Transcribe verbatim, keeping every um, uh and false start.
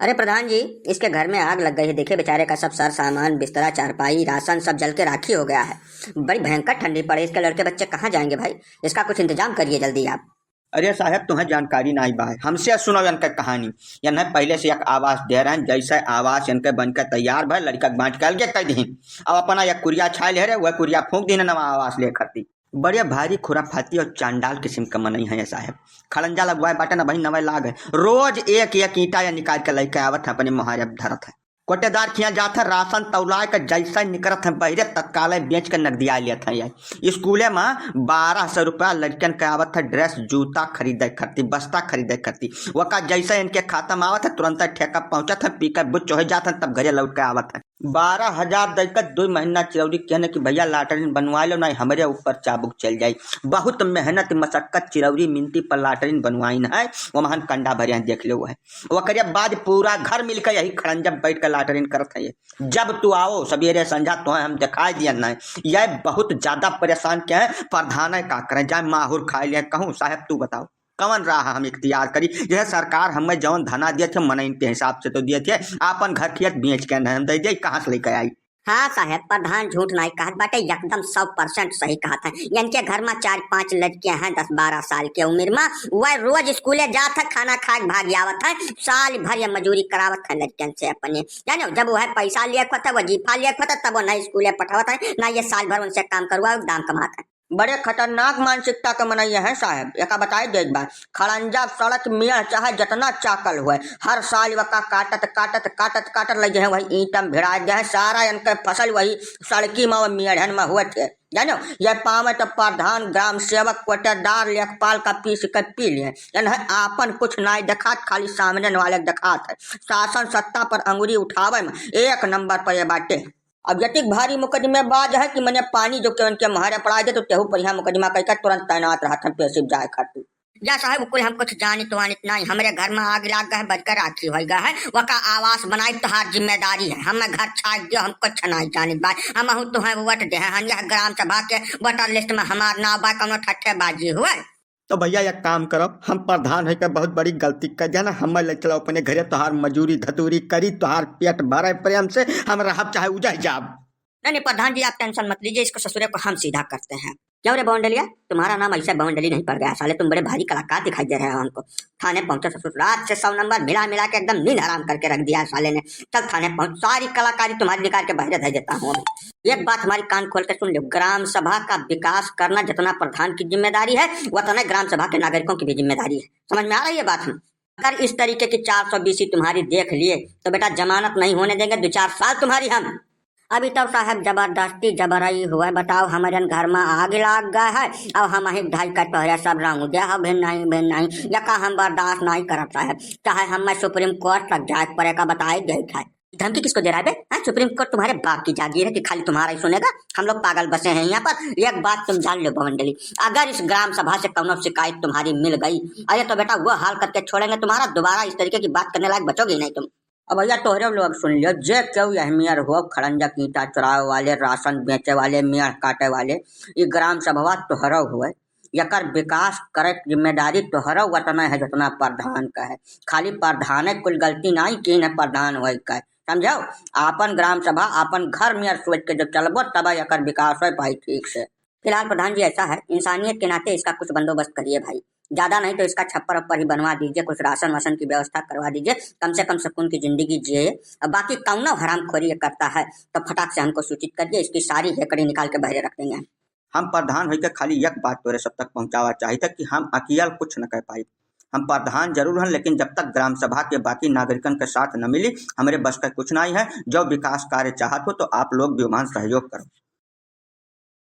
अरे प्रधान जी, इसके घर में आग लग गई है। देखिए बेचारे का सब सर सामान, बिस्तरा, चारपाई, राशन सब जल के राखी हो गया है। बड़ी भयंकर ठंडी पड़े, इसके लड़के बच्चे कहाँ जाएंगे भाई? इसका कुछ इंतजाम करिए जल्दी आप। अरे साहब, तुम्हें जानकारी नाई बा, हमसे सुनो इनके कहानी। इन्हें पहले से एक आवास दे रहे हैं, जैसे आवास इनके बन के तैयार भय, लड़का के बांट के अलगे कर दीन। अब अपना एक कुरिया छाय ले रहे, वह कुरिया फूंक दीन, नवा आवास ले खरती। बड़े भारी खुराफाती और चांडाल किस्म के मनई हैं ये साहब। खड़ंजा लगवाए बाटे ना भाई, नवे लाग है। रोज एक एक ईंटा या निकाल के लेके आवत है, अपने मुहारे धरत है। कोटेदार खिया जात है, राशन तौलाए के जैसे निकरत है बहिरे, तत्काल बेच के नगदिया लेत है। ये स्कूले में बारह सौ रुपया लड़कन के आवत है, ड्रेस, जूता खरीदे खरती, बस्ता खरीदे खरती। वका जैसे इनके खाता में आवत है, तुरंत ठेका पहुंचत है, पी के बुच्च हो जात है, तब घरे लौट के आवत है। बारह हजार दइके दुइ महीना चिरौरी कहने कि भैया लाटरिन बनवा लो, नहीं हमरे ऊपर चाबुक चल जाई। बहुत मेहनत मशक्कत चिरौरी मिनती पर लाटरिन बनवाइन है, वो महान कंडा भरे हैं, देख लो है। ओकरे बाद पूरा घर मिलके यही खड़ंजा बैठ के लाटरिन करत है। जब तू आओ सवेरे संझा, तो हम दिखाई दिया नहीं। यह बहुत ज्यादा परेशान के हैं, प्रधान है का करें, जाए माहुर खाए लिए कहूँ, साहब तू बताओ। कवन राह हम इख्तियार करी? यह सरकार हमें जौन धना दिए थे, मनइन के हिसाब से तो दिए थे, आपन घर खेत बेच के नहीं हम दे दिए, कहाँ से लेके आई? हाँ साहब, प्रधान झूठ नाई कहत बाटे, एकदम सौ परसेंट सही कहत है। इनके घर में चार पांच लड़के हैं दस बारह साल के उम्र में, वह रोज स्कूले जात है, खाना खा के भाग आवत है, साल भर ये मजूरी करावत है लड़कन से अपने। जानो, जब वह पैसा लियक होता है, वजीफा लियक होता है, तब वो ना स्कूले पठावत है, ना ये साल भर उनसे काम करवा, दाम कमात है। बड़े खतरनाक मानसिकता के मनई हैं साहब। एका बताए दे एक बार, खड़ंजा सड़क मेड़ चाहे जितना चाकल हुए, हर साल वका काटत, काटत, काटत, काटत ले जे हैं, वही ईंटम भिड़ाए दे हैं। सारा इनके फसल वही सड़की में, वो मेढ़न में हुए थे। जानो, ये पावे तो प्रधान, ग्राम सेवक, कोटेदार, लेखपाल का पीस के पी लिए। इन्हें आपन कुछ नाई देखात, खाली सामने वाले देखात है। शासन सत्ता पर अंगुरी उठावे में एक नंबर पर ये बाटे। अब यतिक भारी मुकदमेबाज है कि मने पानी जो केवन के मारे पड़ा दे, तो तेहू पर यहाँ मुकदमा कइके तुरंत तैनात रहत हैं, पेशी जाए खातिर। जा साहब, कुल हम कुछ जानित वानित नाई। हमरे घर में आग लाग गए, बजकर राखी होई गए है, वका आवास बनाई तोहार जिम्मेदारी है। हमें घर छाट दियो, हम कुछ नाई जानित बा। हम अहू तुम्हें वोट दे हैं, हम यह ग्राम सभा के वोटर लिस्ट में हमार नाव बा, कौनो ठट्ठेबाजी हुए। तो भैया एक काम करो, हम प्रधान होइके बहुत बड़ी गलती कर दिया ना, हमें ले चलो अपने घरे, तोहार मजूरी धतूरी करी, तोहार पेट भरे प्रेम से, हम रहब चाहे उजह जाब। नहीं, नहीं, प्रधान जी, आप टेंशन मत लीजिए, इसको ससुरे को हम सीधा करते हैं। क्यों रे बवंडलिया, तुम्हारा नाम ऐसे बवंडली नहीं पड़ गया साले, तुम बड़े भारी कलाकार दिखाई दे रहे हो हमको। थाने पहुंचो ससुर, रात से सौ नंबर मिला मिला के एकदम नींद हराम करके रख दिया है साले ने। चल थाने पहुंच, सारी कलाकारी तुम्हारी निकाल के बाहर धर देता हूँ अभी। एक बात हमारी कान खोल के सुन लो, ग्राम सभा का विकास करना जितना प्रधान की जिम्मेदारी है, उतना ग्राम सभा के नागरिकों की भी जिम्मेदारी है। समझ में आ रही है बात? हम अगर इस तरीके की चार सौ बीसी तुम्हारी देख लिए तो बेटा जमानत नहीं होने देंगे, दो चार साल तुम्हारी हम। अभी तो साहब जबरदस्ती जबरई हुए, बताओ, हमरन घर में आग लाग गए है, अब हम ही ढाई का तोहरे सब रंग दे, हाँ, भिन नहीं, भिन नहीं, यका हम बर्दाश्त नहीं करत साहब, चाहे हमें सुप्रीम कोर्ट तक जाए पड़े का बताए देत है। धमकी किसको दे रहा है बे? हाँ, सुप्रीम कोर्ट तुम्हारे बाप की जागीर है कि खाली तुम्हारा ही सुनेगा? हम लोग पागल बसे हैं यहाँ पर। एक बात तुम जान लो बवंडली, अगर इस ग्राम सभा से कौनो शिकायत तुम्हारी मिल गई, अरे तो बेटा वो हाल करके छोड़ेंगे तुम्हारा, दोबारा इस तरीके की बात करने लायक बचोगे ही नहीं तुम। अब भैया तोहरे लोग सुन लियो, जे केहू अहमियर हो, खड़ंजा ईंटा चुरावे वाले, राशन बेचे वाले, मेड़ काटे वाले, ई ग्राम सभवा तोहरो हुए, एकर विकास करे के जिम्मेदारी तोहरो उतना है जितना प्रधान का है। खाली प्रधान है कुल गलती नहीं की है प्रधान होए का है, समझो? आपन ग्राम सभा, आपन घर में सोच के जब चलबो तब एकर विकास हो पाई ठीक से। फिलहाल प्रधान जी ऐसा है, इंसानियत के नाते इसका कुछ बंदोबस्त करिए भाई, ज्यादा नहीं तो इसका छप्पर अप्पर ही बनवा दीजिए, कुछ राशन वासन की व्यवस्था करवा दीजिए, कम से कम सुकून की जिंदगी जिए। अब बाकी कौनो हरामखोरी ये करता है तो फटाक से हमको सूचित करिए, इसकी सारी हेकड़ी निकाल के बहरे रख देंगे हम। हम प्रधान होइके खाली एक बात तोरे सब तक पहुंचावा चाहित है कि हम अकेल कुछ न कर पाई। हम प्रधान जरूर हैं, लेकिन जब तक ग्राम सभा के बाकी नागरिकन के साथ न मिली, हमरे बस का कुछ नहीं है। जो विकास कार्य चाहत हो तो आप लोग भी ओमान सहयोग करो।